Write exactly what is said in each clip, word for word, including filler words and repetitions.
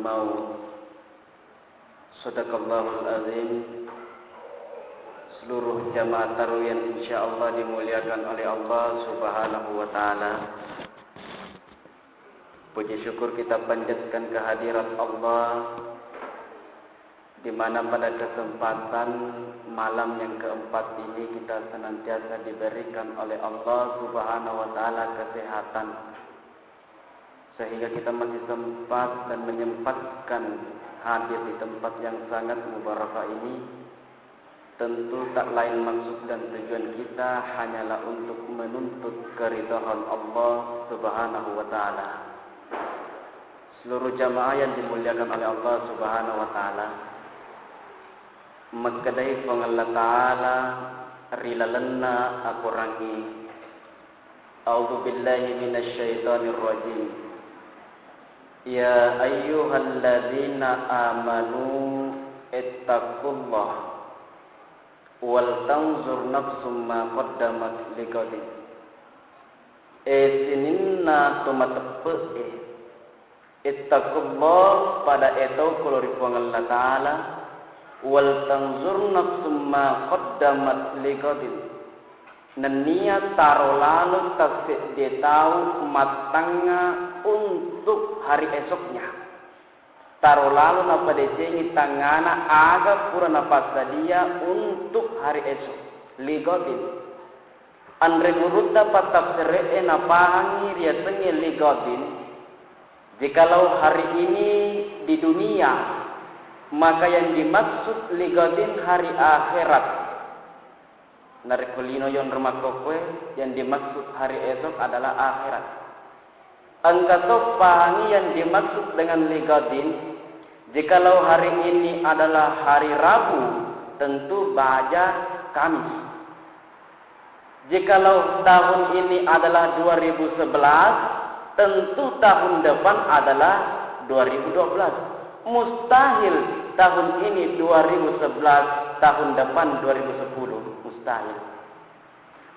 maut. Sadaqallahul azim. Seluruh jamaah tarawih yang insyaallah dimuliakan oleh Allah Subhanahu wa Ta'ala. Puji syukur kita panjatkan kehadirat Allah, di mana pada kesempatan malam yang keempat ini kita senantiasa diberikan oleh Allah Subhanahu wa Ta'ala kesehatan, sehingga kita masih sempat dan menyempatkan hadir di tempat yang sangat mubarakah ini. Tentu tak lain maksud dan tujuan kita hanyalah untuk menuntut keridhaan Allah Subhanahu wa Ta'ala. Seluruh jamaah yang dimuliakan oleh Allah Subhanahu wa Ta'ala, makkedai Puang Allah Ta'ala ri lalenna akorangnge, A'udzu billahi minasy syaithanir rajim. Ya ayyuhalladzina amanu ittaqullah wal tanzur nafsum ma qaddamat lighadin. E sininna to mateppe'e, ittaqullah, pada etau ko lao ri Puang Allah Ta'ala, wal tanzur nafsum ma qaddamat lighadin. Nennia taro lalo tassedde tau mattangnga untuk hari esoknya. Taro lalo napadecengi tangngana aga pura napassadia untuk hari esok. Lighadin. Anre gurutta pattafsire'e napahangngi riasengnge lighadin, jikalau hari ini di dunia, maka yang dimaksud lighadin hari akhirat. Narekko lino yonro makkokkoe, yang dimaksud hari esok adalah akhirat. Engka to pahangi yang dimaksud dengan lighadin, jikalau hari ini adalah hari Rabu, tentu baja Kamis. Jikalau tahun ini adalah dua ribu sebelas, tentu tahun depan adalah dua ribu dua belas. Mustahil tahun ini dua ribu sebelas, tahun depan dua ribu sepuluh. Mustahil.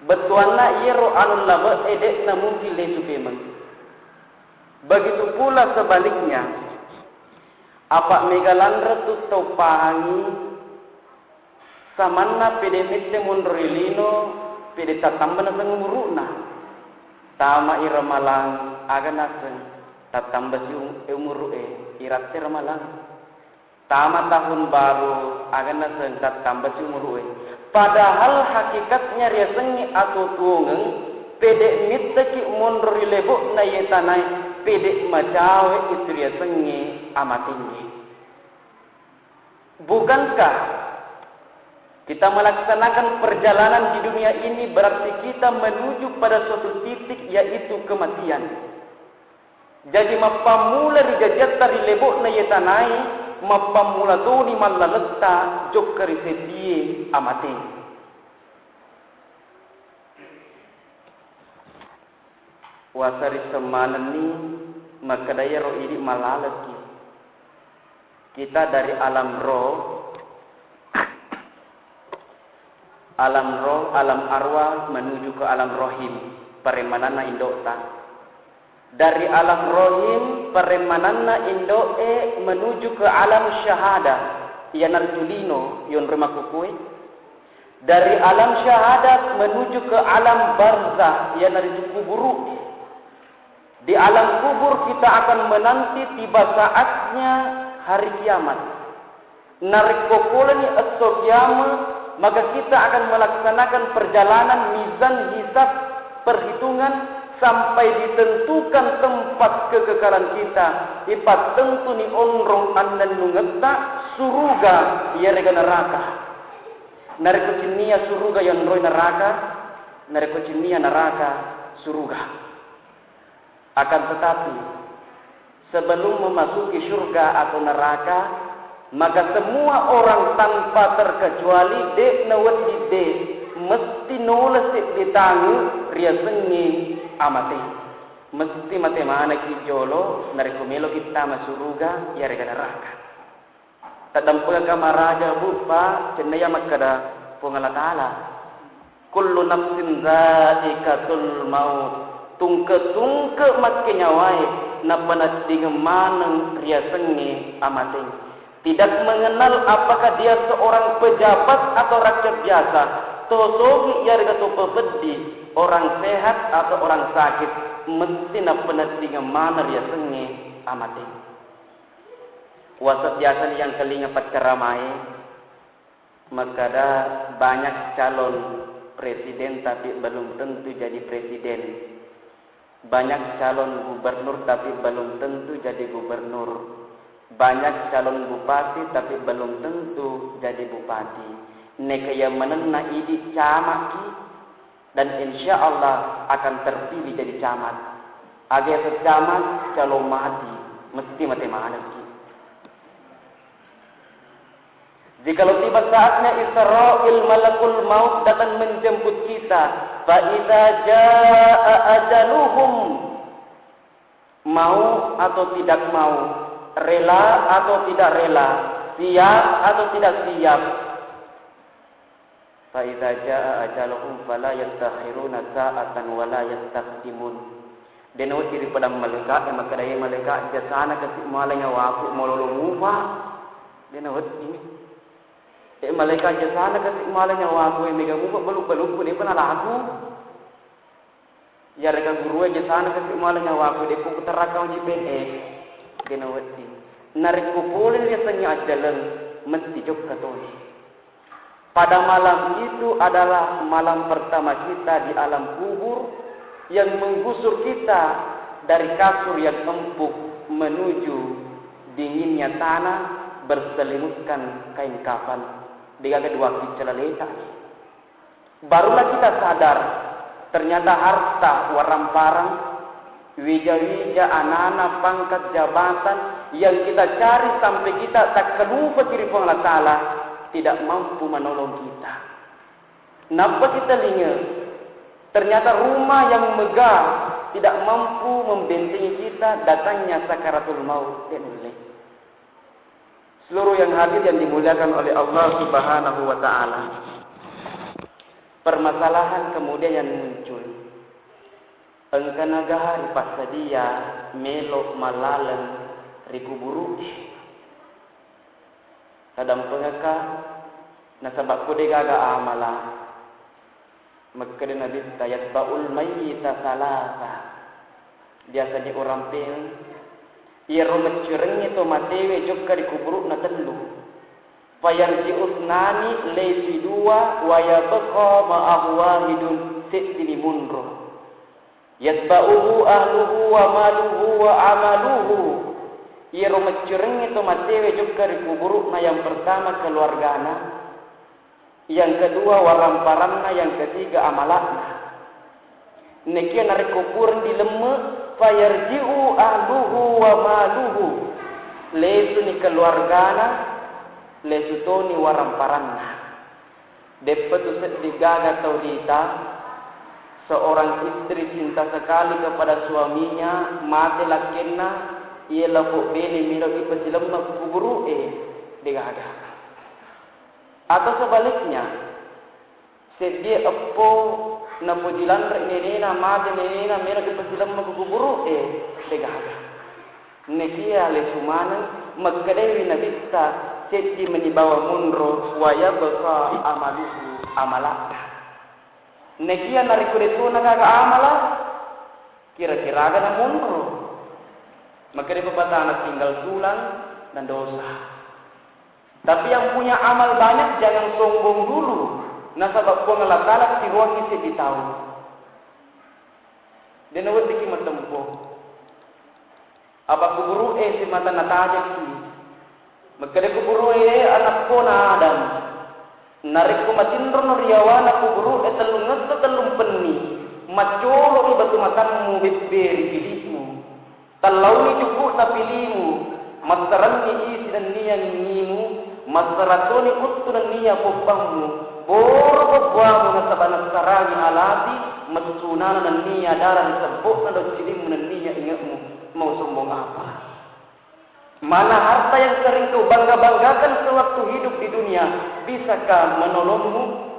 Bettuanna iyaro anu labe'e de'na mungkin lesu pemeng. Begitu pula sebaliknya, apa mega lanre tu tau pahangi samanna pede mitte monro ri lino, pede tattamba naseng umuru'na. Tama i ramalang, aga naseng tattamba si um-, umuru'e, iratte ramalang. Tama tahun baru, aga naseng tattambasi umuru'e. Padahal hakikatnya riasengnge atuo-tuongeng, pede mitteki monro ri lebo'na iye tanae, pede macawe itu riasengnge amatengnge. Bukankah kita melaksanakan perjalanan di dunia ini berarti kita menuju pada suatu titik, yaitu kematian? Jaji, mappammula ri jajiatta ri lebo'na iye tanae, mappammula toni mallaletta jokka ri seddie amate. Wasarisseng manenni makkeda iyaro idi mallalekki. Kita dari alam roh, alam roh, alam arwah menuju ke alam rohim, paremmananna indo'ta. Dari alam rohim, paremmananna indo'e menuju ke alam syahadah, iyanaritu lino yonroi makkukue. Dari alam syahadat menuju ke alam barzah, iyanaritu kuburu'e. Di alam kubur kita akan menanti tiba saatnya hari kiamat. Narekko poleni esso kiamat, maka kita akan melaksanakan perjalanan mizan hisab, perhitungan, sampai ditentukan tempat kekekalan kita. Ipattentuni onrong annennungetta, suruga iyarega neraka. Narekko cinnia suruga yonroi neraka, narekko cinnia neraka suruga. Akan tetapi, sebelum memasuki surga atau neraka, maka semua orang tanpa terkecuali de' nawedding de', mesti nola seddi tangu riasengnge amate. Mesti mate manekki jolo narekko meloki tama suruga iyarega neraka. Taddampengekka maraja, Bu, Pa, cennaya makkeda Puang Allah Ta'ala, "Kullu nafsin dzaiqatul maut." Tungke-tungke makkenyawae napeneddingeng maneng riasengnge amateng. Tidak mengenal apakah dia seorang pejabat atau rakyat biasa, to sogi iyarega to pepeddi, orang sehat atau orang sakit, mesti napeneddingeng maneng riasengnge amateng. Waseng biasani yang kelinga paccaramae, makkada, banyak calon presiden tapi belum tentu jadi presiden. Banyak calon gubernur tapi belum tentu jadi gubernur. Banyak calon bupati tapi belum tentu jadi bupati. Neka iya manenna idi camaki, dan insya Allah akan terpilih jadi camat. Aga yaseng camat, calon mati, mesti mate manengki. Jikalau tiba saatnya Israel, malakul maut datang menjemput kita, fa idza jaa ajaluhum, mau atau tidak mau, rela atau tidak rela, siap atau tidak siap, fa idza jaa ajaluhum fala yastakhiruna sa'atan wala yastaqdimun. De' nawedding ripadang malaika', eh, makkeda, "Eh, malaika', jasana kasi' mala nyawaku, malolo mupa." De' nawedding. "Eh, malaika', jasana kasi' mala nyawaku, eh, mega mupa balu-balukku, de'pa nalaku." Iyarega gurue, "Jasana kasi' mala nyawaku, de'pa kuterraka uji B N S." De' nawedding. Narekko pole riasengnge ajjaleng, mesti jokka toni. Pada malam itu adalah malam pertama kita di alam kubur, yang menggusur kita dari kasur yang empuk menuju dinginnya tanah berselimutkan kain kafan. Degaga dua kicca laleta. Barulah kita sadar, ternyata harta waramparang, wija-wija, anana, pangkat, jabatan yang kita cari sampai kita takkalupaki ri Puang Allah Ta'ala tidak mampu menolong kita. Nappa kita linge, ternyata rumah yang megah tidak mampu membentengi kita datangnya sakaratul maut. Seluruh yang hadir yang dimuliakan oleh Allah Subhanahu wa Ta'ala, permasalahan kemudian yang muncul. Engkana gaga ripassadia melo mallaleng ri kuburu'e? Tadampengekka, nasaba ko degaga amala. Makkeda Nabitta, "Yatba'ul mayyita salasa." Biasani urampeng, iyaro maccurengnge to matewe jokka ri kuburu'na tellu. Fayarji'u thnani, lesi dua, wa yabqa ma'ahu wahidun, seddini monro. Yatba'uhu ahluhu wa maluhu wa amaluhu. Iyaro maccurengnge to matewe jokka ri kuburu'na, yang pertama keluargana, yang kedua waramparanna, yang ketiga amala'na. Nekia narekko pureng dilemme, fayarji'u ahluhu wa maluhu. Lesuni keluargana, lesu toni waramparanna. Deppa tu seddi gaga tau dita, seorang istri cinta sekali kepada suaminya, mate lakkenna, iye lapok bene melo ipasilemma ku kuburu'e, degaga. Atau sebaliknya, seddie eppo napoji lanre nenena, mate nenena, melo ipasilemma ku kuburu'e, degaga. Nekia lesu maneng, makkedai ri Nabitta, seddi meni bawa monro, wa yabqa amaluhu, amala'na. Nekia narekko de'tona gaga amala, kira-kiraga na monro. Makkeda pepatana, tinggal tulang dan dosa. Tapi yang punya amal banyak jangan sombong dulu. Nasaba Puang Allah Ta'ala tiroangngi seddi tau. De' naweddikki matempo. Apa kuburu'e simata natajekki. Makkeda kuburu'e, anakkona Adam. Narekko matinrono ri yawana kuburu'e tellungesso tellumpenni, maccolo'i batu matammu bebbe ri pili'mu. Tellauni cuku'na pilimu, massaranni isi nenniya ngingimu, massarang toni uttu nenniya poppammu, boro pebbuamu nasaba nassarangi alati, messunana nenniya dara ri sebbo'na doccilimmu nenniya inge'mu, mau sombong apa? Mana harta yang sering kau bangga-banggakan sewaktu hidup di dunia, bisakah menolongmu?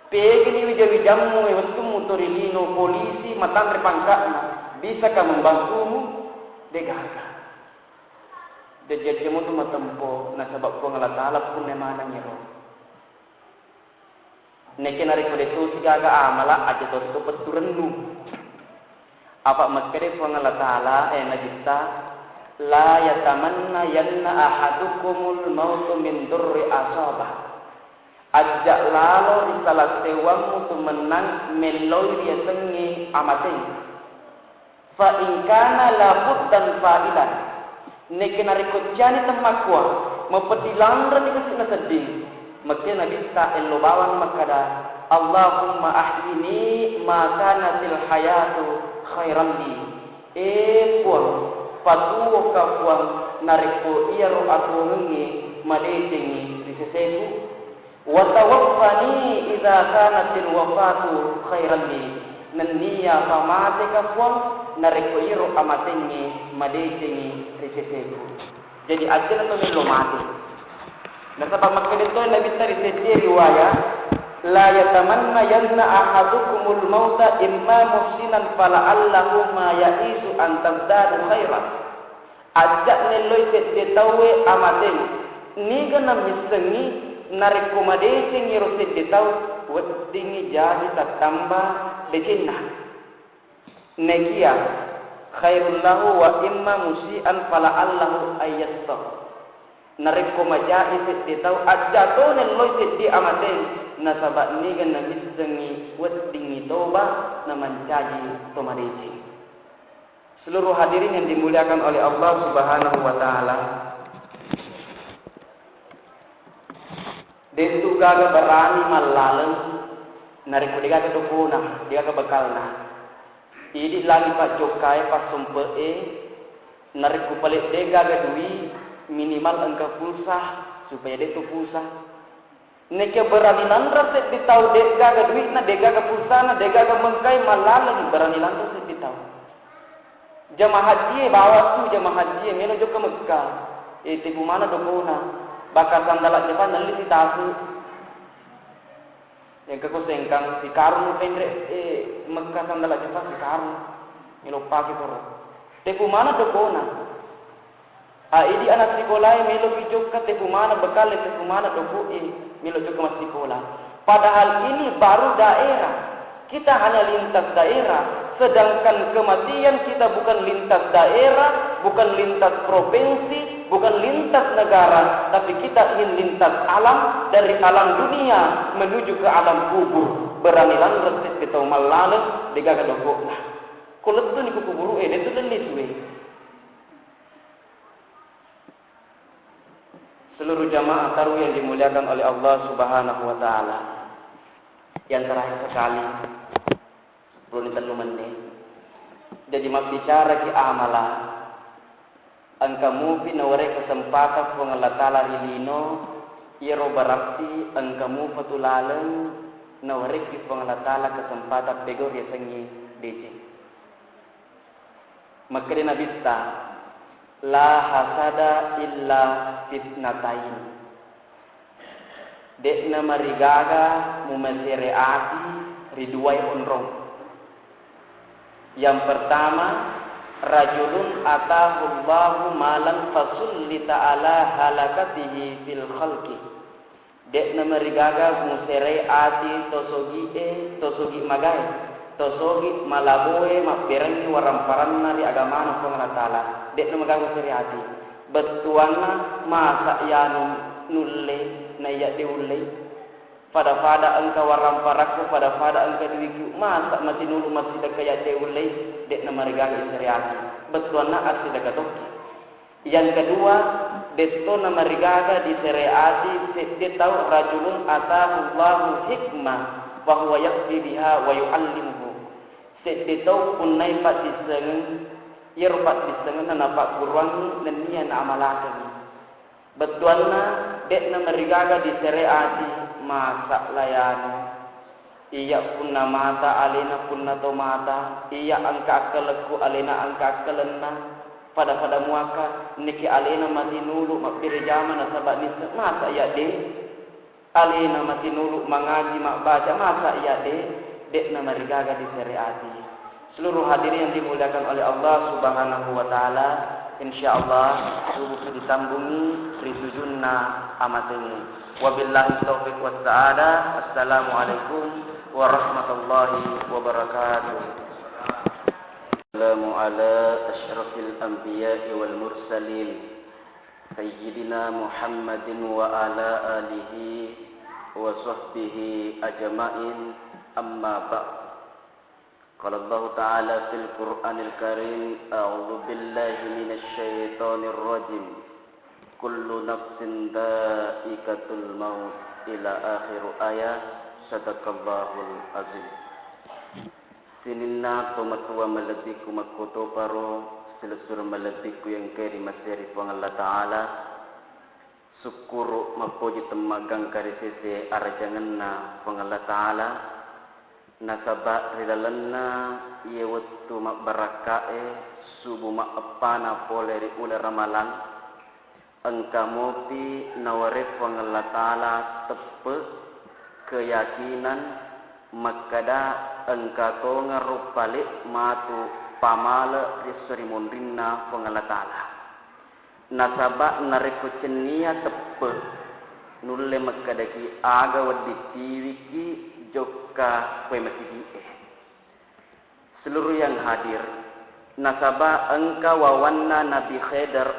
Pegani wija-wijammu e wettummu to ri lino, polisi, matanre pangka'na, bisakah membantumu? Degaga. Jajjajjamo tu matempo nasaba Puang Allah Ta'ala punna maneng ero. Nekke narekko de' tosi gaga amala, aja tosi to pettu rennu. Apa makkeda Puang Allah Ta'ala, eh, Nabitta, "La yatamanna yanna ahadukumul mautu min durri asabah." Ajja lalo ri salah sewammu tu mennang melloi riasengnge amateng. Fa in kana la buddan fa'ilan. Nekke narekko ciani temmakkua, mapeddi lanreni kasi nasedding, makkeda Nabitta ello bawang makkada, "Allahumma ahyini ma kanatil hayatu khairan li." Eh Puang, patuwoka Puang, narekko iyaro atuwongengnge madecengngi ri seseku. "Wa tawaffani idza kanatil wafatu khairan li." Nenniya pamateka Puang, narekko iyaro amatengnge madecengngi ri seseku. Jadi, ajjana to mello mate. Nasaba makkeda to Nabitta ri seddie riwaya, "La yatamanna yanna ahadukumul mauta imma muhsinan fala'allahu ma ya'isu an tazdadu khairan." Ajja nelloi sedde tauwe amateng. Niga namissengngi narekko madecengngi ro sedde tau, weddingngi jaji tattamba decenna. Nekia khairul lahu wa imma musian fala'allahu ayyastagh. Narekko majai sedde tau, ajja to nelloi seddi amateng, nasaba niga namissengngi weddingngi toba namancaji to madeceng. Seluruh hadirin yang dimuliakan oleh Allah Subhanahu wa Ta'ala, de'tu gaga berani mallaleng narekko degaga dokona, degaga bekalna. Idi lagi pajjokkae, passompe'e, narekko pale degaga dui, minimal engka pulsa, supaya de'tu pulsa. Nekia berani nanra seddi tau de'gaga dui'na, de'gaga pulsana, de'gaga mengkai, mallaleng berani nanra seddi tau. Jamaah hajjie bawa tu, jamaah hajjie melo jokka Mekka. Eh, tepu mana dokona. Bakka sandala jepa nelli sitasu. Engka ko sengkang sikarung penre, eh, Mekka sandala jepa sikarung. Melo pake koro. Tepu mana dokona. A, idi anak sikolae meloki jokka, tepu mana bekale, tepu mana doko'e, melo jokka massikola. Padahal ini baru daerah. Kita hanya lintas daerah, sedangkan kematian kita bukan lintas daerah, bukan lintas provinsi, bukan lintas negara, tapi kita ingin lintas alam, dari alam dunia menuju ke alam kubur. Berani lanres tette tau mallaleng, degaga doko'na. Ko lettuni ku kuburu e, detu lelli suwe. Seluruh jamaah tarwih yang dimuliakan oleh Allah Subhanahu wa Ta'ala, yang terakhir sekali, sepuluh menit, tellu menit. Jadi, mabbicara ki amala, engka mupi nawarekki kesempatan Puang Allah Ta'ala ri lino, iyaro berarti engka mupa tu laleng nawarekki Puang Allah Ta'ala kesempatan pegau riasengnge deceng. Makkeda Nabitta, "La hasada illa fitnatain." De'na marigaga mumasere ati ri duai onrong. Yang pertama, rajulun atahu Allahu malan fasullita ala halakatihi fil khalqi. De'na marigaga muserai ati to sogi'e, to sogi magae, to sogi malaboe mabberengngi waramparanna ri agamana Puang Allah Ta'ala. De'na magaga muserai ati. Bettuanna, masa yanu nulle naiya de ullei? Pada-pada engka waramparakku, pada-pada engka duiku, masa matinulu massidekka ya de ullei? De'na marigaga iserai ati. Bettuanna assidekka tokki. Yang kedua, de'to namarigaga diserai ati sedde tau, rajulun atahu Allahu hikmah fahuwa yaqdi biha wa yu'allimuhu. Sedde tau punnai paddissengeng, iyaro paddissengenna napagguruangngi nennia naamalakengngi. Bettuanna, de'na marigaga diserai ati, masa layano. Iya punna mata alena punna to mata, iya engka akkalekku alena engka akkalenna, pada-pada muaka, niki alena matinulu mabbere jama nasaba nisseng, masa iya de? Alena matinulu mangaji mabbaca, masa iya de? De'na marigaga diserai ati. Seluruh hadirin yang dimuliakan oleh Allah Subhanahu wa Ta'ala, insya Allah subuki ditambungi ri tujunna amatengnge. Wabillahi taufiq wassa'adah. Assalamualaikum warahmatullahi wabarakatuh. Assalamu ala asyrafil anbiya'i wal mursalin, Sayyidina Muhammadin wa ala alihi wa sahbihi ajma'in, amma ba'd. Qala Allahu Ta'ala fil Qur'anil Karim, a'udzu billahi minasy syaithanir rajim. Kullu nafsin dha'iqatul maut, ila akhir ayah. Sadaqallahul azim. Sininna tomatoa malebbiku makkotoparo, silessureng malebbiku yang engkae ri maseri Puang Allah Ta'ala. Sukkuru mappoji temmaggangka ri sese arajangenna Puang Allah Ta'ala, nasaba ri lalenna iye wettu mabbarakka'e, subu maeppana pole ri uleng Ramalang, engka mopi naware Puang Allah Ta'ala teppe keyakinan makkada engka tongeng ro pale matu pamale ri esso ri monrinna Puang Allah Ta'ala. Nasaba narekko cennia teppe, nulle makkedaki aga wedding tiwiki jokka koe masigi'e. Seluruh yang hadir, nasaba engka wawanna Nabi Khidr,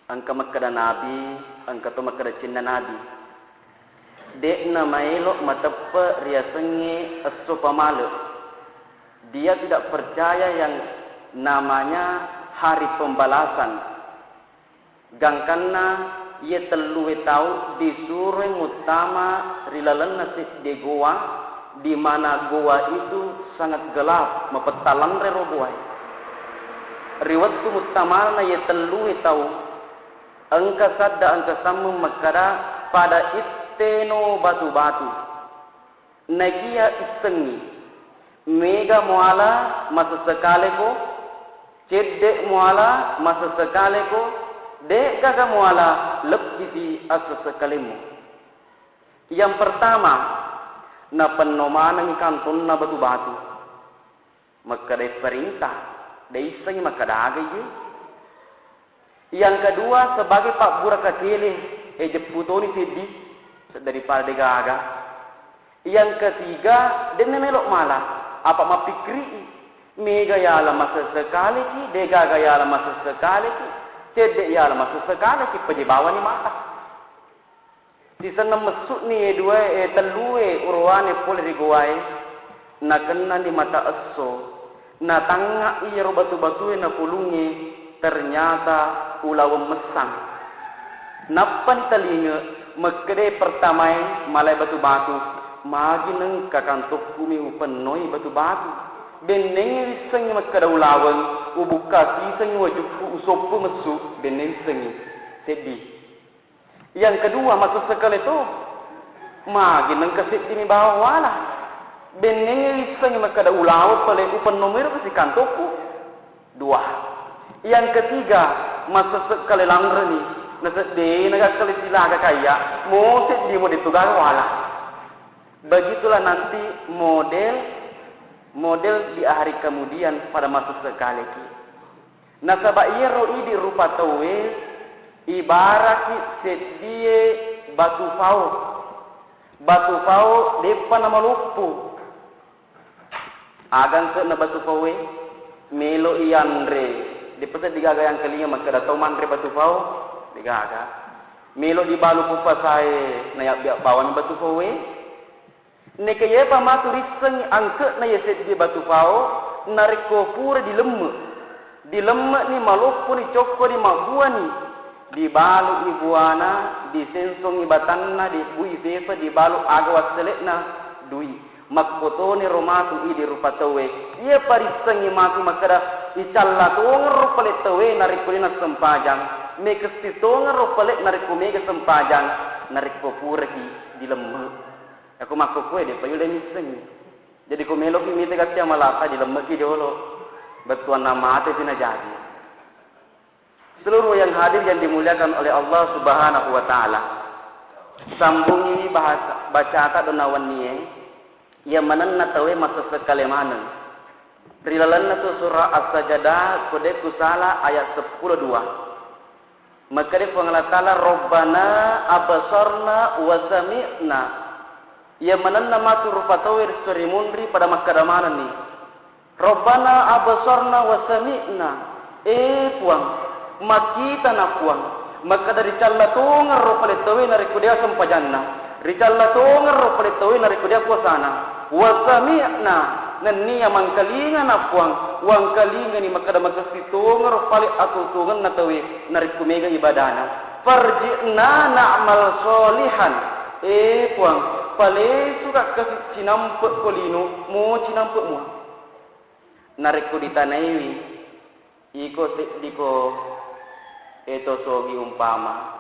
engka makkeda Nabi, engka to makkeda cenna Nabi. De'na maelo mateppe riasengnge esso pamale. Dia tidak percaya yang namanya hari pembalasan. Gangkanna iye tellue tau disuroi muttama ri lalenna seddi goa, di mana goa itu sangat gelap, mapetta lanre ro goae. Ri wettu muttamana iye tellue tau, engka sadda, engka sammeng makkada, pada itteno batu-batu. Naekiya issengngi, mega muala masessekaleko, cedde muala masessekaleko, de'gaga muala lebbisi assessekalemu. Yang pertama, napenno manengngi kantonna batu-batu. Makkeda perintah, de issengngi makkeda aga iye. Yang kedua, sebagai pabbura kakele, e, jeppu toni seddi, daripada degaga. Yang ketiga, denne melo mala, apa mappikkiri, mega yala masessekaleki, degaga yala masessekaleki, cedde yala masessekaleki, peje bawani mata. Sisenna messu'ni e duae, e, tellue uroane pole ri goae, nakennani mata esso, natangnga iyaro batu-batue napulungnge, ternyata ulaweng messang. Nappani talinge, makkeda pertamae malae batu-batu, magi nengka kantokku mi upennoi batu-batu. Bennengngi wissengngi makkeda ulaweng, ubukka sisengngi wajukku usoppu messu, benne wissengngi. Seddi. Yang kedua, masessekale to. Magi nengka seddimi bawang wala. Bennengngi wissengngi makkeda ulaweng pale upenno mero kasi kantokku. Dua. Yang ketiga, masessekkale lanreni. Naseddena gakkale silaga kaya, mo seddimo detu gaga wala. Begitulah nanti model, model di hari kemudian pada masessekaleki. Nasaba iyaro idi rupa tauwe ibaraki seddie batu fao. Batu fao deppa namaloppo. Aga engke'na batu faoe? Melo iyanre. Deppa seddi gaga yang kelinga makkeda tau manre batu fao? Degaga. Melo dibalu puppasae nayabbi-, bawani batu faoe? Neke yepa matu rissengngi angke'na ye seddie batu fao, narekko pura dilemme, dilemme'ni, malopponi, cokkoni, mabbuani, dibalu'ni buana, disensongngi batanna, dibbui sefa, dibalu aga wassele'na dui. Makkotoniro matu idi rupa tauwe, iye parissengngi matu makkeda, icalla tongeng ro pale tauwe narekko de nassempajang, mekessi tongeng ro pale narekko mega sempajang, narekko puraki dilemme. Yako makkokkoe, de'pa yulle missengngi. Jadi, ko meloki mita gatti amalata, dilemmeki jolo. Bettuanna mate pi najaji. Seluruh yang hadir yang dimuliakan oleh Allah Subhanahu wa Ta'ala. Sambungi bahasa, bacata dona wennie, iya manenna tauwe masessekkale maneng. Ri lalenna tu surah As-Sajdah, ko de' kusala, ayat seppulo dua. Makkeda Puang Allah Ta'ala, "Rabbana absarna wa sami'na." Iya manenna matu rupa tauwe ri sori munri pada makkeda manenni, "Rabbana absarna wa sami'na." Eh Puang, makkitana Puang, makkeda ricalla tongeng ro pale tauwe narekko de' sempajanna, ricalla tongeng ro pale tauwe narekko de' puasana. Wa sami'na, nennia mangkalingana Puang, wangkalingani makkeda makessing tongeng ro pale atuo-tuongenna tauwe narekko mega ibadana. Farji'na na'mal sholihan. Eh Puang, palesuka kasi cinampe' ko lino, mo cinampe' mua. Narekko ditanaiwi, iko seddiko, eto sogi umpama,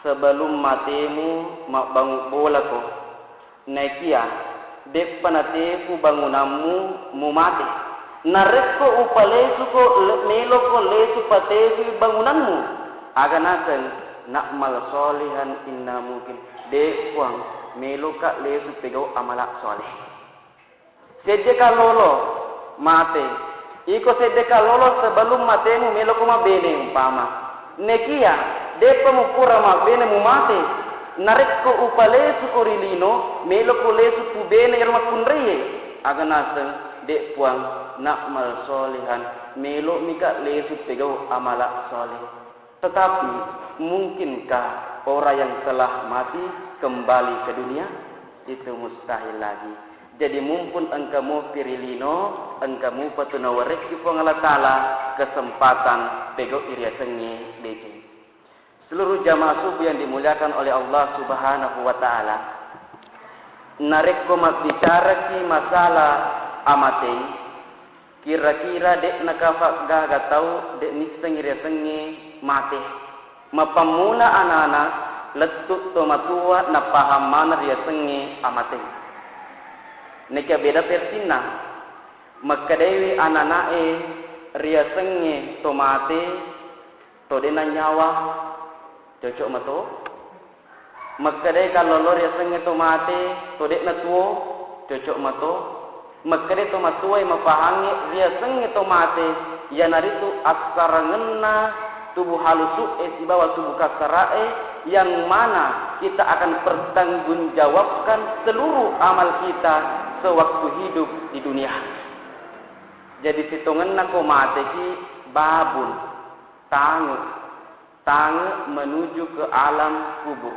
sebelum matemu mabbangung bolako, naekia de'pa natepu bangunammu mumate. Narekko upalesuko le-, meloko lesu patepui bangunammu, aga naseng, na'mal sholihan inna muqin. De' Puang, meloka lesu pegau amala soleh. Sedde kallolo mate. Iko sedde kallolo sebelum matemu meloko mabbene umpama. Nekia, de'pa mupura mabbene mumate. Narekko upalesuko ri lino, meloko lesu pubene ero makkunraie. Aga naseng, de' Puang, na'mal sholihan, melo'mika lesu pegau amala soleh. Tetapi, mungkinkah orang yang telah mati kembali ke dunia? Itu mustahil lagi. Jadi, mumpung engka mupi ri lino, engka mupa tu nawerekki Puang Allah Ta'ala kesempatan pegau'i riasengnge deceng. Seluruh jamaah subuh yang dimuliakan oleh Allah Subhanahu wa Ta'ala, narekko mabbicaraki masalah amateng, kira-kira de'na kafaggaga tau de' nissengngi riasengnge mate. Mapammula ana-ana, lettu' to matua napahang maneng riasengnge amateng. Nekia beda versinna, makkedaiwi ana-ana'e riasengnge to mate, to de' nanyawa, cocok mato. Makkedai kallolo riasengnge to mate, to de'na tuo, cocok mato. Makkedai to matuae mapahangnge riasengnge to mate, iyanaritu assarangenna tubuh halusu'e sibawa tubuh kassara'e, yang mana kita akan pertanggungjawabkan seluruh amal kita sewaktu hidup di dunia. Jadi, sitongenna ko mateki, babun, tange, tange menuju ke alam kubur.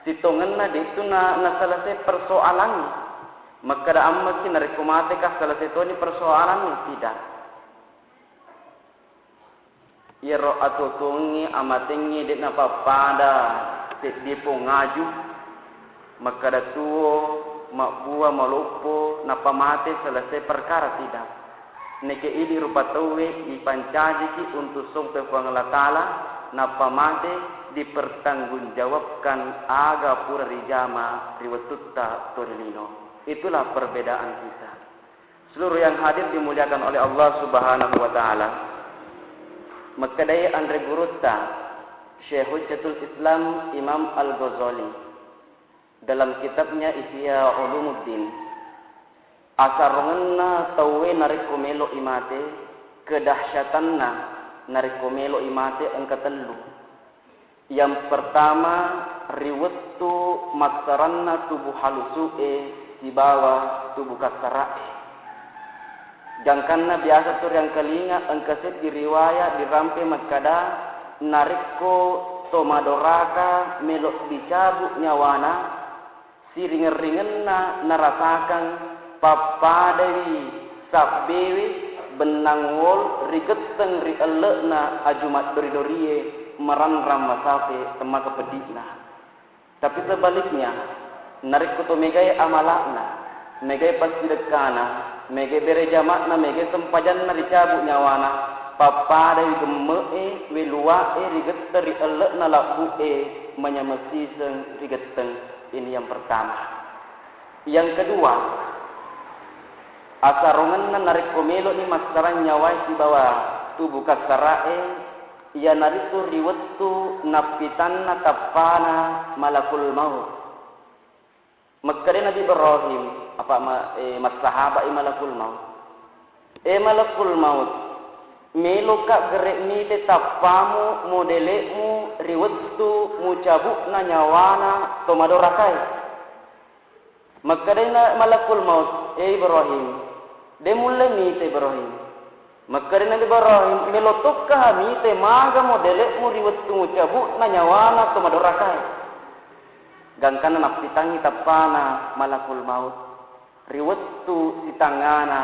Sitongenna de'tu na, naselesai persoalangnge. Makkeda ammeki narekko mateka selesai toni persoalangnge? Tidak. Iyaro atuo-tuongnge amatengnge de'na pappada seddi pong aju, makkeda tuo, mabbua, maloppo, nappa mate, selesai perkara, tidak. Nekia idi rupa tauwe ipancajiki untu sompe Puang Allah Ta'ala, nappa mate, dipertanggungjawabkan aga pura rijama ri wettutta to ri lino. Itulah perbedaan kita. Seluruh yang hadir dimuliakan oleh Allah Subhanahu wa Ta'ala. Makkedai anre gurutta, Syekh Hujjatul Islam Imam Al-Ghazali, dalam kitabnya Ihya Ulumuddin, asarongenna tauwe narekko melo'i mate, kedahsyatanna narekko melo'i mate engka tellu. Yang pertama, ri wettu massaranna tubuh halusu'e sibawa tubuh kassara'e. Gangkanna biasa tu riangkalinga engka seddi riwaya dirampe makkada, narekko to madoraka melo dicabu nyawana, siringeng-ringenna narasakang pappadai sabbewe bennang wol rigetteng ri elle'na aju maddori-dorie maranrang masafe temmaka peddi'na. Tapi sebaliknya, narekko to megai amala'na, megai passidekkana, megai bere jama'na, megai sempajanna ricabu nyawana, pappadai gemme'e, weluwa'e rigetteng ri elle'na labbu'e manyameng siseng rigetteng. Ini yang pertama. Yang kedua, asarongenna narekko melo'ni massarang nyawae sibawa tubuh kassara'e, iyanaritu ri wettu nappitanna tappana malakul maut. Makkeda Nabi Ibrahim, apa ma-, eh, massahaba'i malakul maut. E malakul maut, meloka gere mite tappamu modele'mu ri wettu mucabu'na nyawana to madorakae. Makkedai na malakul maut, e Ibrahim, de mulle mite Ibrahim. Makkedai Nabi Ibrahim, melo tokkaha mite maga modele'mu ri wettu mucabu'na nyawana to madorakae. Gangkanna nappitangngi tappana malakul maut. Ri wettu sitangngana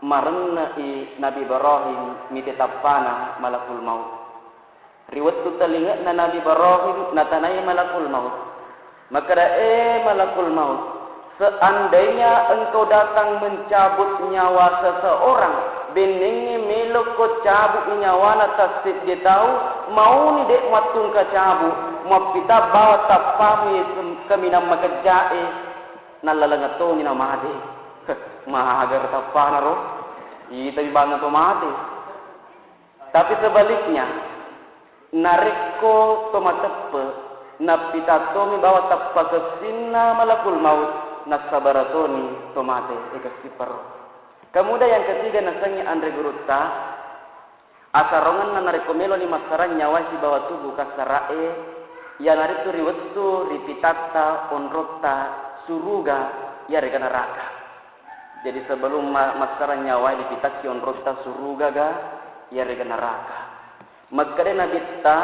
marenne'i Nabi Ibrahim mite tappana malakul maut. Ri wettu talinge'na Nabi Ibrahim natanai malakul maut. Makkeda, e malakul maut, seandainya engkau datang mencabut nyawa seseorang, bennengngi melokko cabu'i nyawana tasseddi tau, mauni de' muattungka cabu', muappita bawa tappamu ye sem-, kaminang makejja'e, nallaleng toni namate. Mahagar tappana ro. Ita bibang to mate. Tapi sebaliknya, narekko to mateppe, nappita tomi bawa tappa sessinna malakul maut, nassabara toni to mate, e kessipparo. Kemudian yang ketiga nasengngi anre gurutta, asarongenna narekko meloni massarang nyawae sibawa tubuh kassara'e, iyanaritu ri wettu ripitatta onrotta suruga yarega neraka. Jadi sebelum ma-, massarang nyawae dipitakki onrotta suruga ga yarega neraka. Makkeda Nabitta,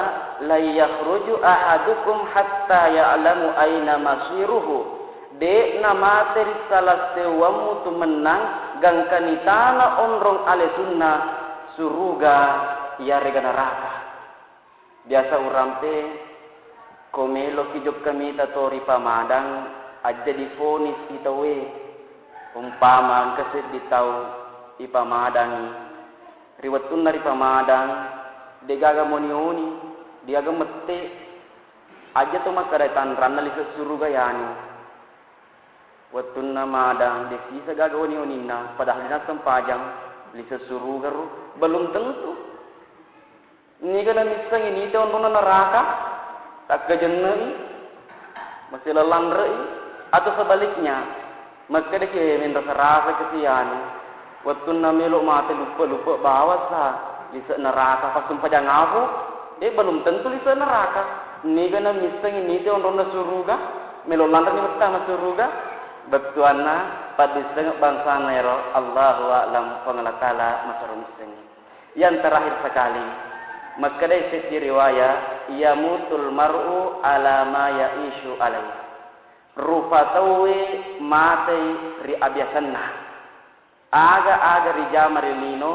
"La yakhruju ahadukum hatta ya'lamu aina masiruhu." De'na mate ri salah seuwammu tu mennang gangkani tana onrong alesunna suruga yarega neraka. Biasa urampe, ko meloki jokka mita to ri pamadang, ajja difonis i tauwe. Umpama engka seddi tau ipamadangi, ri wettunna ripamadang, degaga moni-oni, degaga mette, ajja to makkeda tanranna lise suruga yanu. Wettunna madang, de sisa gaga oni-oninna, padahal dina sempajang, lise suruga ro, belum tentu. Niga namissengngi nite onronna neraka, takkajenne'i, masilalanre'i, atau sebaliknya, makkedaki, eh, menrasa-rasa kasi anu, wettunna melo mate luppe-luppe bawasa, lise neraka, pas sempajang afu, eh, belum tentu lise neraka. Niga namissengngi nite onronna suruga, melo lanreni wettama suruga, bettuanna paddisseng bangsana ero, Allahu a'lam, Puang Allah Ta'ala masero missengngi. Yang terakhir sekali, makkedai seddi riwayat, "Yamutul mar'u ala ma ya'isyu alaih." Rupa tauwe matei ri abiasanna. Aga-aga rijama ri lino,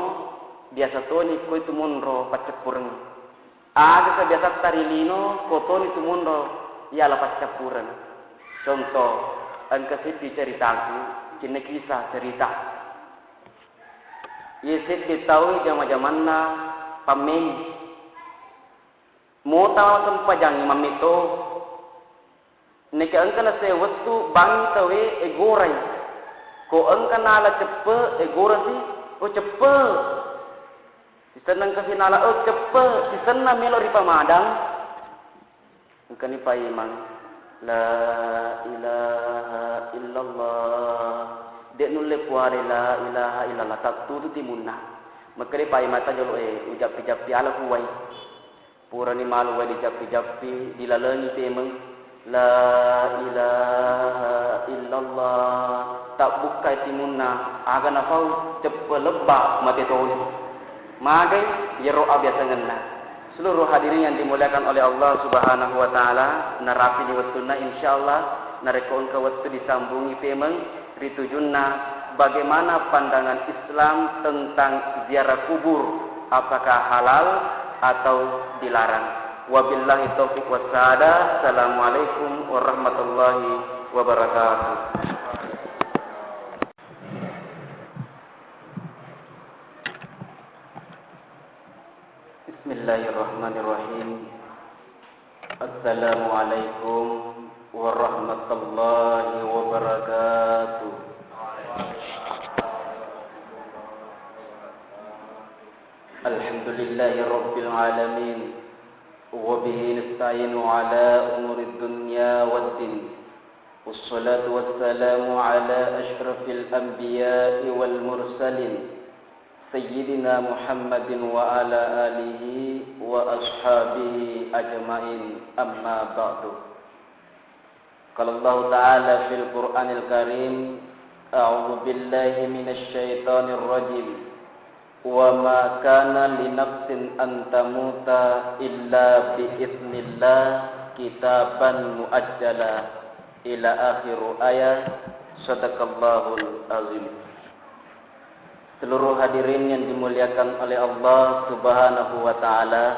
biasa toni koi tumunro pacceppureng. Aga kebiasatta ri lino, ko toni tumunro yala pacceppureng. Contoh, engka seddi ceritaku, cinna kisah cerita. Iye seddi tau jama-jamanna pammei. Mota sempajangngi mammeto. Neke engka nase wettu bangngi tauwe egorai. Ko engka nala ceppe, egorasi, "Oh, ceppe." Sisenna engkasi nala, "Oh, ceppe." Sisenna melo ripamadang. Engkani paimeng, "La ilaha illallah." De' nulle puare la ilaha illallah, tattutu timunna. Makkeda paimeng ta jolo e, ujappi-jappi ala kuwai. Purani malu wai dijappi-jappi, dilalengi temeng, "La ilaha illallah." Tabbukkai timunna, aga nafau, ceppe lebba, mate toni. Magai, yero abiasangenna. Seluruh hadirin yang dimuliakan oleh Allah Subhanahu wa Ta'ala, narapini wettunna, insyaallah, narekko engka wettu disambungi pemeng ri tujunna, bagaimana pandangan Islam tentang ziarah kubur, apakah halal atau dilarang. Wabillahi taufiq wassaada. Assalamualaikum warahmatullahi wabarakatuh. Bismillahirrahmanirrahim. Assalamualaikum warahmatullahi wabarakatuh. Alhamdulillahi rabbil alamin. Wa bihi nasta'inu ala umurid dunya waddin. Wassalatu wassalamu ala asyrafil anbiya'i wal mursalin. سيدنا محمد وعلى آله وأصحابه أجمعين، أما بعد. قال الله تعالى في القرآن الكريم: أعوذ بالله من الشيطان الرجيم. وما كان لنفس أن تموت إلا بإذن الله كتابا مؤجلا. إلى آخر آية. صدق الله العظيم. Seluruh hadirin yang dimuliakan oleh Allah Subhanahu wa Ta'ala,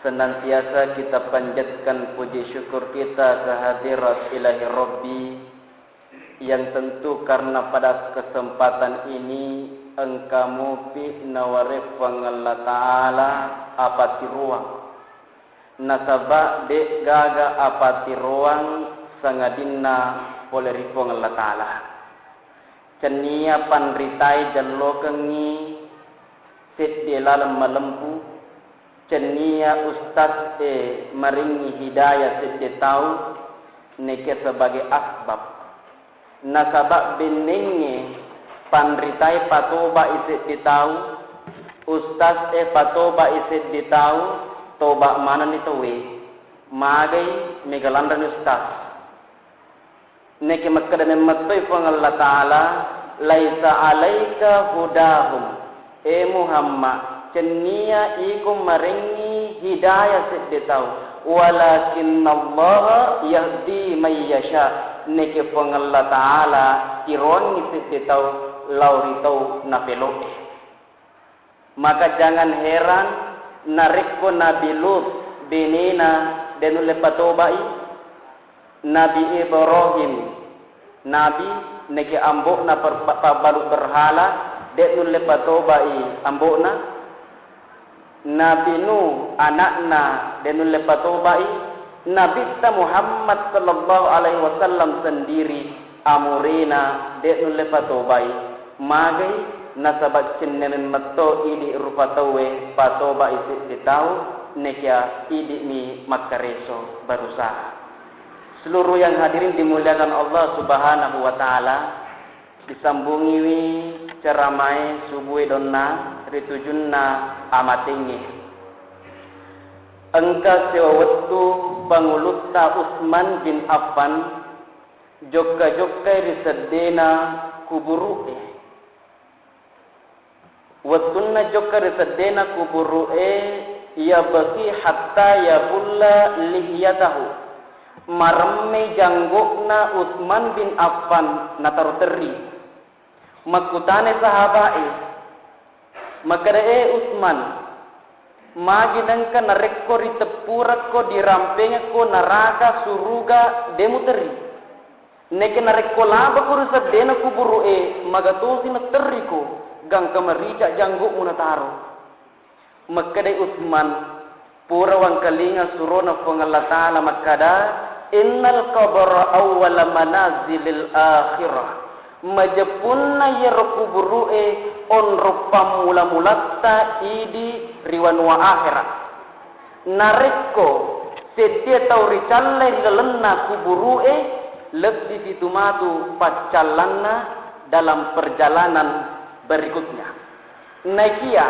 senantiasa kita panjatkan puji syukur kita ke hadirat Ilahi Rabbi, yang tentu karena pada kesempatan ini engka mupi nawarefang Allah Ta'ala apatiruang. Nasaba de'gaga apatiroang sangadinna pole ri Puang Allah Ta'ala. Cennia panritai jallokengngi sedde laleng malempu, cennia ustaz e maringngi hidayah sedde tau, neke sebagai asbab. Nasaba bennengnge panritai patoba'i seddi tau, ustaz e patoba'i seddi tau, toba manenni tauwe. Magai mega lanreni ustaz. Neke makkeda memmettoi Puang Allah Ta'ala, "Laisa alaika hudahum." E Muhammad, cennia iko marengngi hidayah sedde tau, walakinnallaha yahdi may yasha, neke Puang Allah Ta'ala tiroangngi sedde tau lao ri tau napelo'e. Maka jangan heran narekko Nabi Lut benena de nulle patobai, Nabi Ibrahim, Nabi, neke ambo'na per-, pa-, pabbalu berhala, de nulle patobai ambo'na. Nabi Nuh, anakna, de nulle patobai. Nabitta Muhammad sallallahu alaihi wasallam sendiri, amurena, de nulle patobai. Magai, nasaba cenne memmetto idi rupa tauwe patobai seddi tau, nekia idi mi makkareso berusaha. Seluruh yang hadirin dimuliakan Allah Subhanahu wa Ta'ala, disambungiwi ceramae subue donna ri tujunna amatengnge. Engka sewa wettu pangulutta Utsman bin Affan jokka-jokkai ri seddena kuburu'e. Wettunna jokka ri seddena kuburu'e, yabki hatta yabulla lihyatahu. Maremme janggo'na Utsman bin Affan nataro terri. Makkutana sahaba'e, makkeda, "E Utsman, magi nengka narekko riteppurekko, dirampengekko naraka suruga de muterri?" Neke narekko labako ri seddena kuburu'e, magatosi naterriko, gangka marica janggo'mu nataro. Makkedai Utsman, pura wangkalinga surona Puang Allah Ta'ala makkada, "Innal qabra awwala manazilil akhirah." Majeppunna iyaro kuburu'e onrong pammula-mulatta idi ri wanua akhera. Narekko seddie tau ricallai ri lalenna kuburu'e, lebbi pitu matu paccallanna dalam perjalanan berikutnya. Naikia,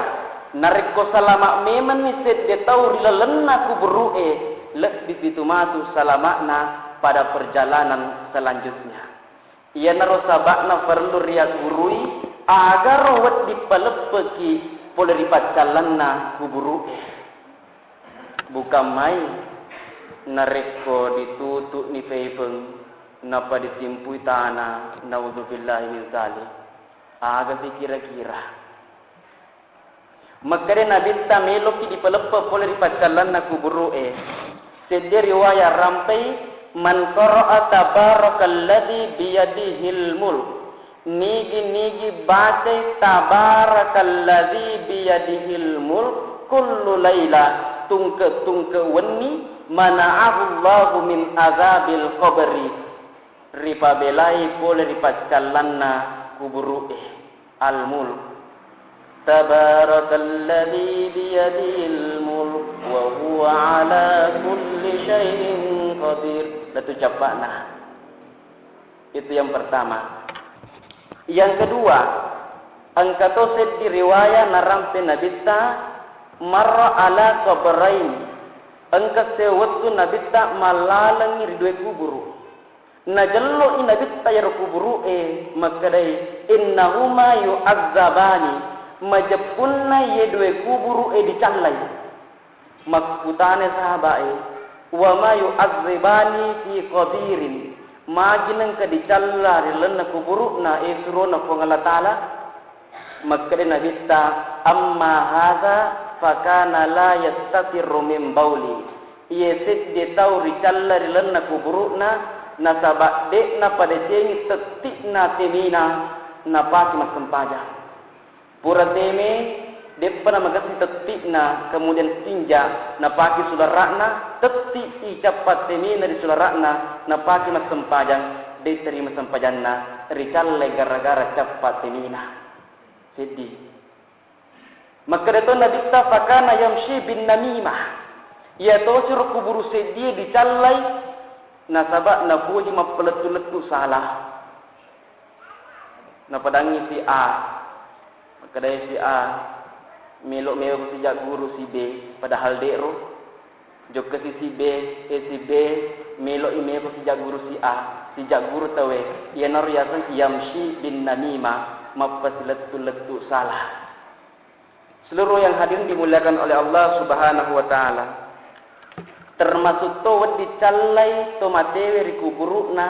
narekko salama memenni seddie tau ri lalenna kuburu'e, lebbi pitu matu salama'na pada perjalanan selanjutnya. Iyanaro saba'na parellu riaggurui, agaro wedding paleppeki pole ri paccallanna kuburu'e. Bukan main, narekko ditutu'ni paipeng, nappa ditimpui tana, naudzubillahi min dzalik. Aga kira-kira? Makkeda Nabitta, meloki dipaleppe pole ri paccallanna kuburu'e. Seddi riwayat rampai, "Man qara'a tabarakalladzi biyadihil mulk." Nigi-nigi bacai tabarakalladzi biyadihil mulk kullu laila, tungke-tungke wenni, mana'ahullahu min adzabil qabri. Ripabelai pole ri paccallanna kuburu'e. Al-Mulk. Tabarakalladzi biyadihil mulk wa huwa ala kulli syai'in qadir. Datu cappa'na. Itu yang pertama. Yang kedua, Engka to seddi riwaya narampe Nabitta, marra ala qabraini, engka sewettu Nabitta mallalengngi ri dua kuburu. Najello'i Nabitta iyaro kuburu'e, makkedai, "Innahuma yu'azzabani, majeppunna iye dua kuburu'e dicallai." Makkutana sahaba'e, "Wa ma yu'azzibani fi qabirin, magi nengka dicalla ri lalenna kuburu'na, e surona Puang Allah Ta'ala?" Makkeda Nabitta, "Amma hadza fakana la yastatirru min bauli." Iye seddi tau ricalla ri lalenna kuburu'na, nasaba de'na padecengi tetti'na temina napake massempajang. Pura teme, deppa namagatti tetti'na, kemudian stinja, napake sulara'na, tetti'i cappa temina ri sulara'na, napake massempajang, de terima sempajanna, ricallai gara-gara cappa temina. Seddi. Makkeda to Nabitta, "Fakana yamshi bin namimah." Iya to siro kuburu seddie dicallai, nasaba napoji mappalettu-lettu salah. Napadangngi si A, makkedai si A, "Melo mewa ko sijagguru si B, padahal de'ro." Jokkasi si B, e si B, melo'i meko sijagguru si A, sijagguru tauwe, iyanaro yaseng yamshi bin namimah, mappasilettu-lettu salah. Seluruh yang hadirin dimuliakan oleh Allah Subhanahu wa Ta'ala. Termasuk to wedding callai to matewe ri kuburu'na,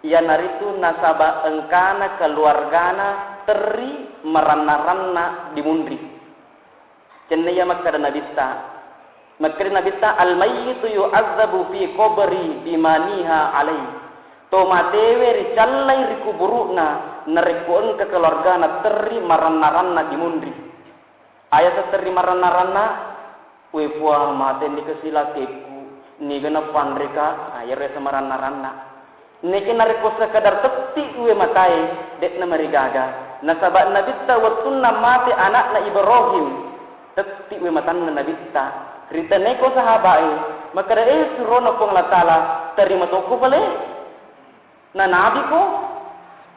iyanaritu nasaba engkana keluargana terri maranna-ranna di munri. Cennaiya makkeda Nabitta. Makkeda Nabitta, "Al-mayyitu yu'azzabu fi qabri bima niha alai." To matewe ricallai ri kuburu'na narekko engka keluargana terri maranna-ranna di munri. Ayasa terri maranna-ranna, "We Puang, mate nika silakekku, niga napanreka?" Ah, iyaro yaseng maranna-ranna. Neke narekko sekadar tetti uwe matae, de'na marigaga. Nasaba Nabitta wettunna mate anakna Ibrahim, tetti uwe matanna Nabitta. Ritaneko sahabae, makkeda, "Eh, surona Puang Allah Ta'ala, tarima tokko pale? Na nabi ko?"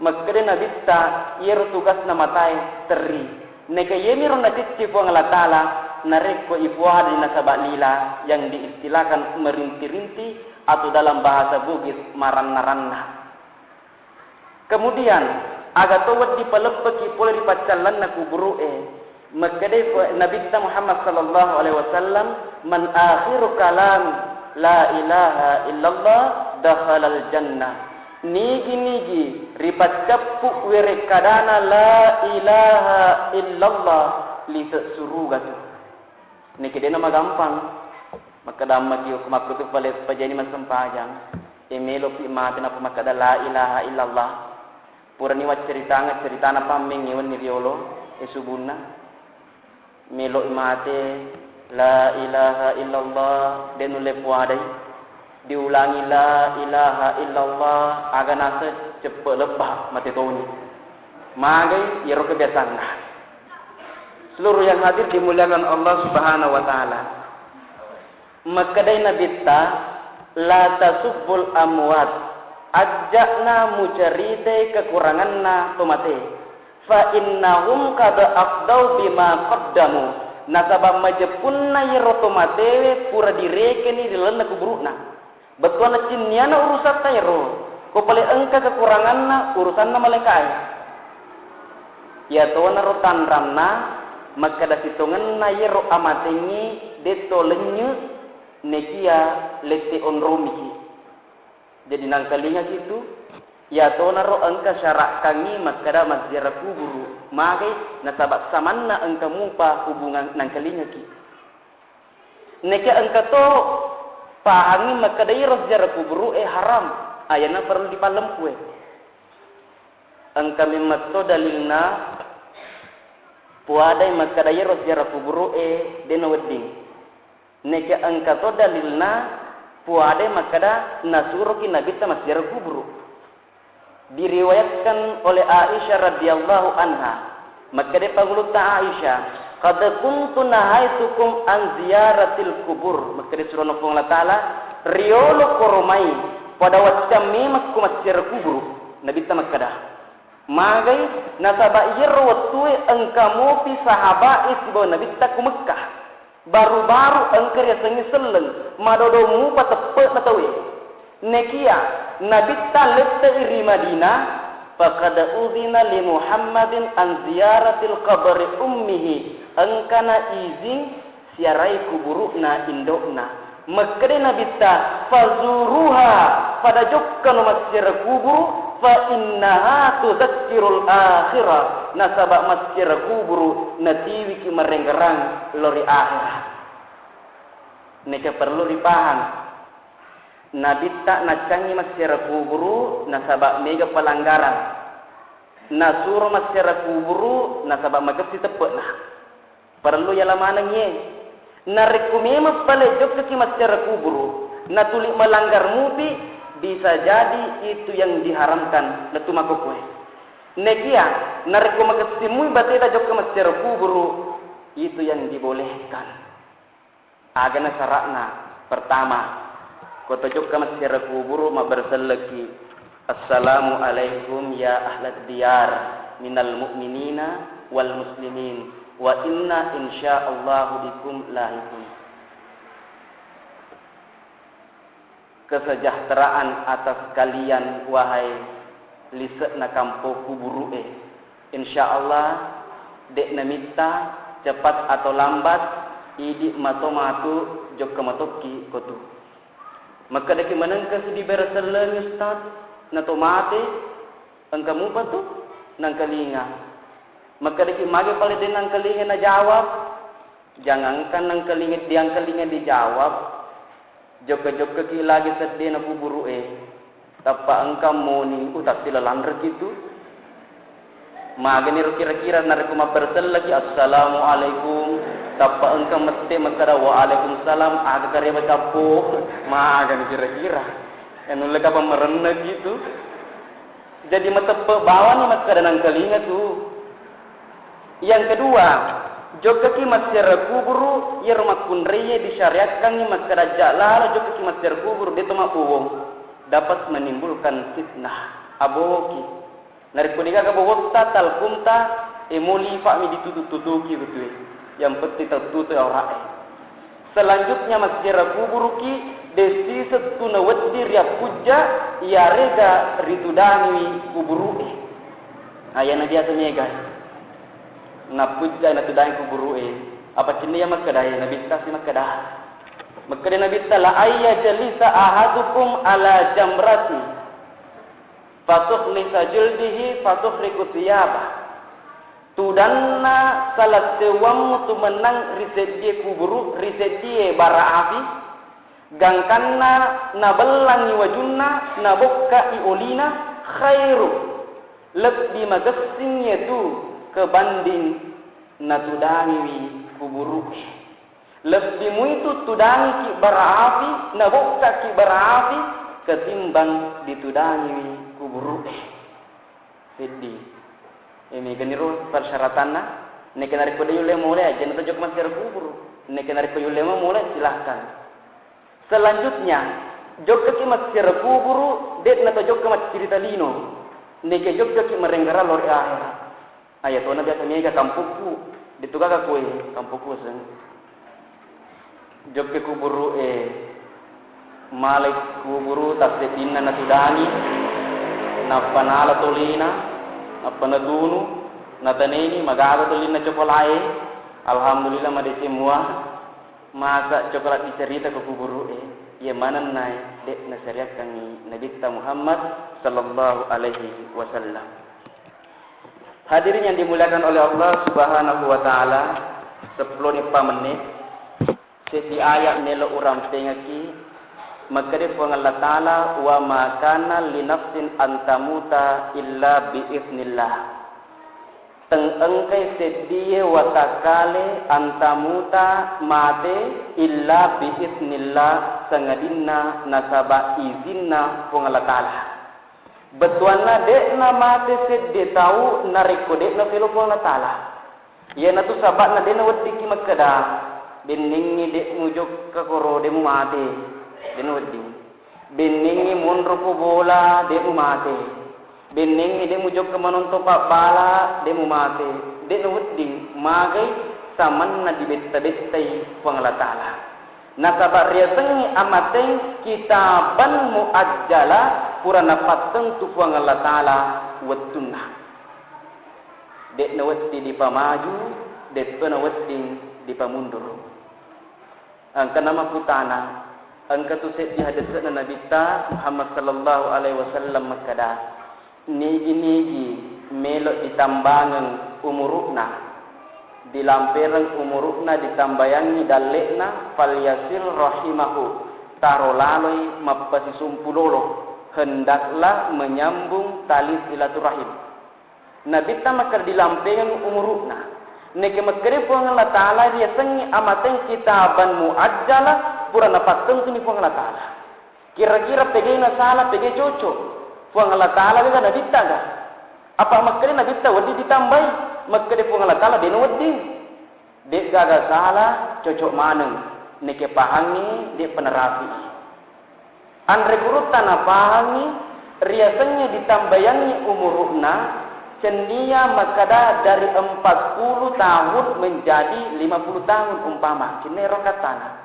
Makkeda Nabitta, "Iyaro tugasna matae, terri. Neka iyemiro nacicci Puang Allah Ta'ala, narekko ipuadai nasaba lila, yang diistilahkan merinti-rinti, atau dalam bahasa Bugis, maranna-ranna." Kemudian, aga to wedding paleppeki pole ri paccallanna kuburu'e. Makkedai Nabitta Muhammad sallallahu alaihi wasallam, "Man akhiru kalam la ilaha illallah dakhalal jannah." Nigi-nigi ripaccappu werekkadana la ilaha illallah, lise suruga tu. Niki de'na magampang. Makkeda ammaki, "Okko makkutu pale pajani massempajang, e melopi mate nappa makkeda la ilaha illallah." Purani wacceritangeng ceritana pammeng wenni riolo, e subunna. Meloi mate la ilaha illallah, de nulle puadai. Diulangi la ilaha illallah, aga naseng ceppe lebba, mate toni. Magai iyaro kebiasanna. Seluruh yang hadir dimuliakan Allah Subhanahu wa Ta'ala. Makkedai Nabitta, "La tasubbul amwat." Ajja'na mucaritai kekuranganna to mate. "Fa innahum qad afdau bima qaddamu." Nasaba majeppunna iyaro to matewe pura direkeni ri lalenna kuburu'na. Bettuanna cinniana urusatta ero, ko pale engka kekuranganna urusanna malaikae. Iyatonaro tanranna makkeda sitongenna iyaro amatengnge detto lennye, nekia lette onromiki. Jadi nangkalingaki tu, iyatonaro engka syarakkangngi makkeda mazziarah kuburu, magai nasaba samanna engka mupa hubungan nangkalingaki. Neke engka to pahangngi makkeda iro ziarah kuburu'e haram, ayana perlu dipallempue. Engka memmetto dalilna puadai makkeda iro ziarah kuburu'e de nawedding. Neke engka to dalilna puadai makkeda nasuroki Nabitta massiarah kuburu. Diriwayatkan oleh Aisyah radhiyallahu anha, makkeda Pangulutta Aisyah, "Qad kuntu nahaitukum an ziyaratil kubur." Makkeda surona Puang Allah Ta'ala, "Riolo koromai pada waccang memekku massiarah kuburu." Nabitta makkeda, Magai, nasaba iyaro wettue engka mopi sahabae sibawa Nabitta ku Mekkah. Baru-baru engka riasengnge selleng, madodo mupa teppe'na tauwe. Nekia Nabitta lette'i ri Madinah, faqad udzina li Muhammadin an ziyaratil qabri ummihi, engkana izin siarai kuburu'na indo'na. Makkeda Nabitta, "Fazuruha, pada jokkano massiara kuburu, fa innaha tudzakkirul akhirah, nasaba massiara kuburu natiwiki marengngerang lao ri akhera." Neka perlu ripahang. Nabitta naccangi massiara kuburu nasaba mega pelanggaran. Nasuro massiara kuburu nasaba makessi teppe'na. Parellu yala maneng iye. Narekko memang pale jokkaki massiara kuburu, natuli melanggar mupi, bisa jadi itu yang diharamkan, lettu makkokkoe. Nekia, narekko makessimui bateta jokka massiara kuburu, itu yang dibolehkan. Agana sara'na, pertama, ko to jokka massiara kuburu mabberselleki, "Assalamu alaikum ya ahlad diyar minal mu'minina wal muslimin, wa inna insyaallahu bikum lahiqun." Kesejahteraan atas kalian, wahai lise'na kampong kuburu'e. Insya Allah, de'na mitta cepat atau lambat, idi mato matu jokka matokki kotu. Makkedaki manengka sidi beresellengi, Ustaz, nato mate, engka mupa tu nangkalinga. Makkedaki mage pale de nangkalinga najawab, Jangankan nangkalinga, diangkalinga dijawab, jokka-jokkaki lagi seddena kuburu'e, tappa engka moni, uh, tapi lalanreki tu. Magani ro kira-kira narekko mabbersellaki, "Assalamualaikum," tappa engka mette makkeda, "Waalaikumsalam," aga kareba cappo, magani kira-kira. E, nulle kapang marenna gitu. Jadi mateppe bawani makkeda nangkalinga tu. Yang kedua, jokkaki massiara kuburu, iyaro makkunraie disyariatkangngi makkeda ajja lalo jokkaki massiara kuburu, deto mabbowong, dapat menimbulkan fitnah, aboki. Narekko degaga bowotta, talkumta, e, moli ifa'mi ditutu-tutuki betue. Yang penting tertutup aura'e. Selanjutnya, massiara kuburuki, dessiseng tu nawedding riappujja, iyarega ritudangiwi kuburu'e. Nah, iyana biasa mega. Nappujja, natudangi kuburu'e. Apa cinna iya makkedae? Nabitta si makkeda. Makkeda Nabitta, "La ayya jalisa ahadukum ala jamrati." Fatukhlisa jildihi fatuhriqu thiyabah. Tudanna salah seuwammu tu mennang ri seddie kuburu, ri seddie bara api, gangkanna nabellangi wajunna, nabokkai olina, khairu, lebbi magessing iyatu kebanding natudangiwi kuburu'e. Lebbi muitu tudangiki bara api, nabokkaki bara api, ketimbang ditudangiwi kuburu'e. Seddi. E, meganiro persyaratanna. Neke narekko de yulle mole, ajana to jokka massiara kuburu. Neke narekko yulle mole, silahkan. Selanjutnya, jokkaki massiara kuburu, de'na to jokka maccirita lino. Neke jokkaki marenggara lao ri ahera. Aya tona biasa mega kampokku, detu gaga koe kampokku seng. Jokke kuburu'e, malai kuburu tasseddinna natudangi, nappa nala tolina, nappa natunu, nataneni, magaga tolinna cokolae. Alhamdulillah, madeceng mua. Masa cokola dicerita ko kuburu'e, iya manennae de' nasyariatkangngi Nabitta Muhammad sallallahu alaihi wasallam. Hadirin yang dimuliakan oleh Allah Subhanahu wa Ta'ala, seppulo ni pa menit, seddi ayat melo urampengaki, makkeda Puang Allah Ta'ala, "Wa ma kana li nafsin an tamuta illa bi idznillah." Teng engkai seddie watakkale antamuta mate illa bi idznillah, sangadinna nasaba izinna Puang Allah Ta'ala. Bettuanna de'na mate seddi tau narekko de'na felo Puang Allah Ta'ala. Iyanatu saba'na de'na weddikki makkeda, bennengngi de'mu jokka koro de'mu mate. De'na wedding. Bennengngi monro ko bola de'mu mate. Bennengngi de' mujokka manontong pabbala, de' mumate, de' nawedding magai samanna dibetta-bettai Puang Allah Ta'ala. Nasaba' riasengngi amateng kitaban muajjala, pura napattentu Puang Allah Ta'ala wettunna. De' nawedding dipamaju, de' to nawedding dipamunduru. Engkana makkutana, engka tu seddi hadesse'na Nabitta Muhammad sallallahu alaihi wasallam makkeda, nigi-nigi melo' ditambangeng umuru'na, dilampereng umuru'na, ditambayangngi dalle'na, falyasil rahimahu, taro laloi mappasisumpu lolo, hendaklah menyambung tali silaturahim. Nabitta makkeda dilampengeng umuru'na. Neke makkeda Puang Allah Ta'ala riasengngi amateng kitaban muajjala, pura napattentuni Puang Allah Ta'ala. Kira-kira pegena sala, pege cocok. Puang Allah Ta'ala ga, Nabitta ga? Apa makkeda Nabitta wedding ditambai? Makkeda Puang Allah Ta'ala de' nawedding. De'gaga sala, cocok maneng. Neke pahangngi, de'pa narapi. Anre gurutta napahangngi, riasengnge ditambayangngi umuru'na, cennia makkeda dari empat puluh tahun menjadi lima puluh tahun umpama. Cinna ero kattana.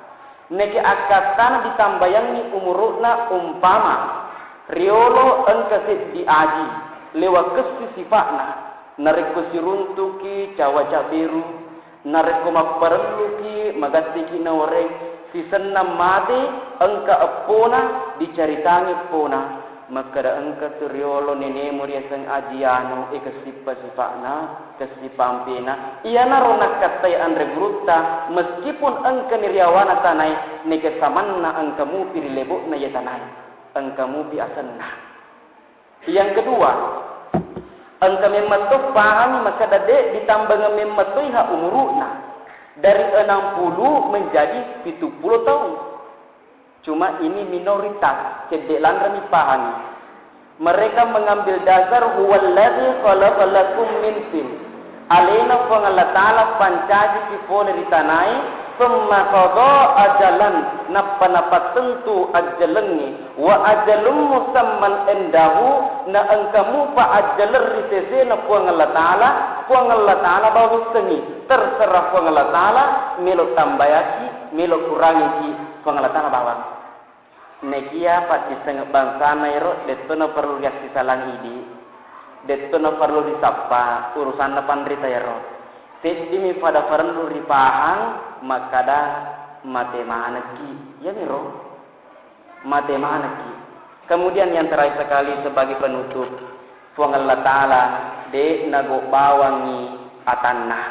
Neke akkattana ditambayangngi umuru'na umpama, riolo engka seddi aji, lewa kessi sipa'na, narekko siruntuki cawa cabberu, narekko mapparelluki magattiki nawareng, sisenna mate engka eppona, dicaritangi eppona, makkeda engka tu riolo nenemu riaseng Aji Anu, e kessippa sipa'na, kessippa ampena. Iyanaro nakkattai anre gurutta, meskipun engkani riawana tanae, neke samanna engka mupi ri lebo'na iye tanae, engka mupi asenna. Yang kedua, engka memmetto pahangi makkeda de' ditambangeng memmettoi ha umuru'na, dari enam puluh menjadi pitu puluh tahun. Cuma ini minoritas, cedde' lanremi pahangi. Mereka mengambil dasar, "Huwallazi khalaqa lakum min tin." Alena Puang Allah Ta'ala pancajiki pole ri tanae, "Tsumma qada ajalan," nappa napattentu ajjalengnge, "wa ajalum musamman indahu," na engka mupa ajjaleng ri sesena Puang Allah Ta'ala, Puang Allah Ta'ala bawang wissengngi, terserah Puang Allah Ta'ala, melo tambayaki, melo kurangiki, Puang Allah Ta'ala bawang. Nekia paddissengeng bangsana ero, detto naparellu riassisalang idi, detto naparellu risappa urusanna panrita ero. Seddimi pada parellu ripahang, makkada mate manekki. Iyamiro, mate manekki. Kemudian yang terakhir sekali sebagai penutup, Puang Allah Ta'ala de' nagobbawangngi atanna.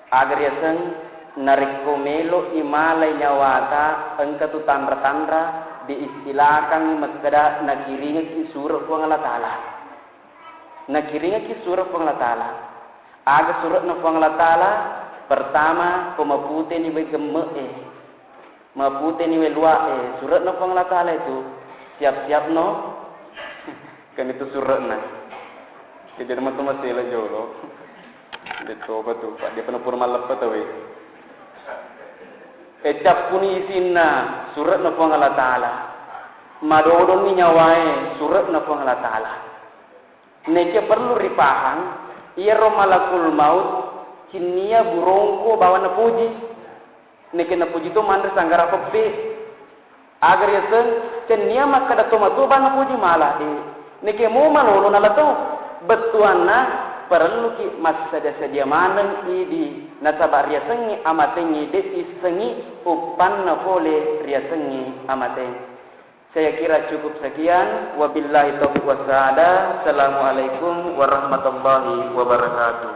Aga riaseng, narekko melo'i malai nyawata, engka tu tanra-tanra diistilakangngi makkeda nakiringekki sure' Puang Allah Ta'ala. Nakiringekki sure' Puang Allah Ta'ala. Aga sure'na Puang Allah Ta'ala? Pertama, ko maputeni wae gemme'e. Maputeni wae luwa'e, sure'na Puang Allah Ta'ala itu, siap-siapno. Kan itu sure'na. Jadi matu masela jolo. Detto apa tu, Pak? Dia pernah pura malleppa tau, eh. Eh, cappuni isinna, sure'na Puang Allah Ta'ala. Madodonni nyawae, sure'na Puang Allah Ta'ala. Neke perlu ripahang, iyaro malakul maut cinnia burongko bawang napoji. Neke napoji to manre sanggara peppe. Aga riaseng, cennia makkeda to matua bawang napoji mala, de. Neke mo malolo nala to. Bettuanna, parelluki massadia-sadia maneng idi, nasaba riasengngi amatengngi de issengngi uppanna pole riasengngi amateng. Saya kira cukup sekian. Wabillahi taufiq wassaada. Assalamualaikum warahmatullahi wabarakatuh.